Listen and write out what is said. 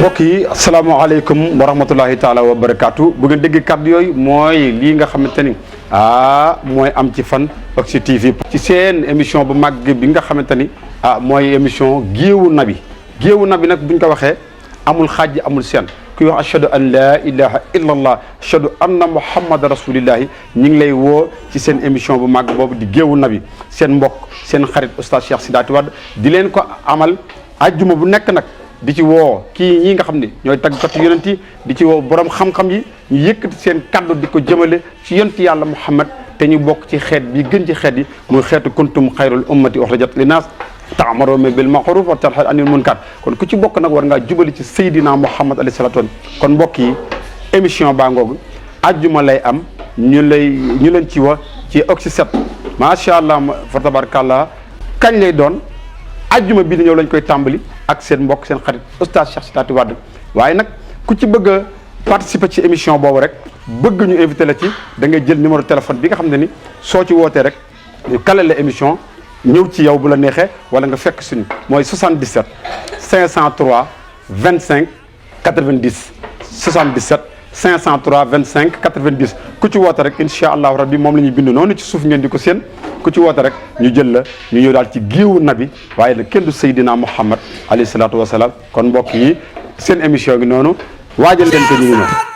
mbokk yi asalaamaaleykum wa rahmatulahi taala wa barakaatu bu ngeen dégg kàddu yooyu mooy lii nga xamante ni mooy am ci FAN-Oxy TV ci seen émission bu màgg bi nga xamante ni mooy émission géewu nabi nag buñ ko waxee amul xaaj amul seen kuy wax ashhadu an laa ilaha illa allah ashhadu anna muhammad rasulillahi ñi ngi lay woo ci seen émission bu màgg boobu di géewu nabi seen mbokk seen xarit oustaz Cheikh Sidaty Wade di leen ko amal ajjuma bu nekk nag di ci woo kii ñi nga xam ne ñooy tàggatu yonent yi di ci woo borom xam-xam yi ñu yëkkati seen kaddu di ko jëmale ci yonent yàlla Muhammad te ñu bokk ci xeet bi gën ci xeet yi muy xeetu kuntum xayrul ummati uxrijat linnaas ta'muruna bil ma'ruf wa tanhawna anil munkar kon ku ci bokk nag war ngaa jubali ci Seydina Muhammad alayhi salaatu wa kon mbokk yi émission baa ngoogu ajjuma lay am ñu leen ci wa ci Oxy 7 macha allah fa tabarakallah kañ lay doon ajjuma bii di ñëw lañ koy tàmbali ak seen mbokk seen xarit oustaz Cheikh Sidaty Wade waaye nag ku ci bëgg a participer ci émission boobu rek bëgg ñu invité la ci da ngay jël numéro téléphone bi nga xam ne ni soo ci wootee rek ñu kale la émission ñëw ci yow bu la neexee wala nga fekk suñu mooy 77 503 25 90 77 503 25 90 ku ci woote rek incha allahu rabbi moom la ñuy bind noonu ci suuf ngeen di ko seen ku ci woote rek ñu jël la ñu ñëw daal ci géewu nabi waaye nag kenn du Seydina Muhammad alayhi salaatu wasalaam kon mbokk yi seen émission gi noonu waajal leen ko ñu ngi noonu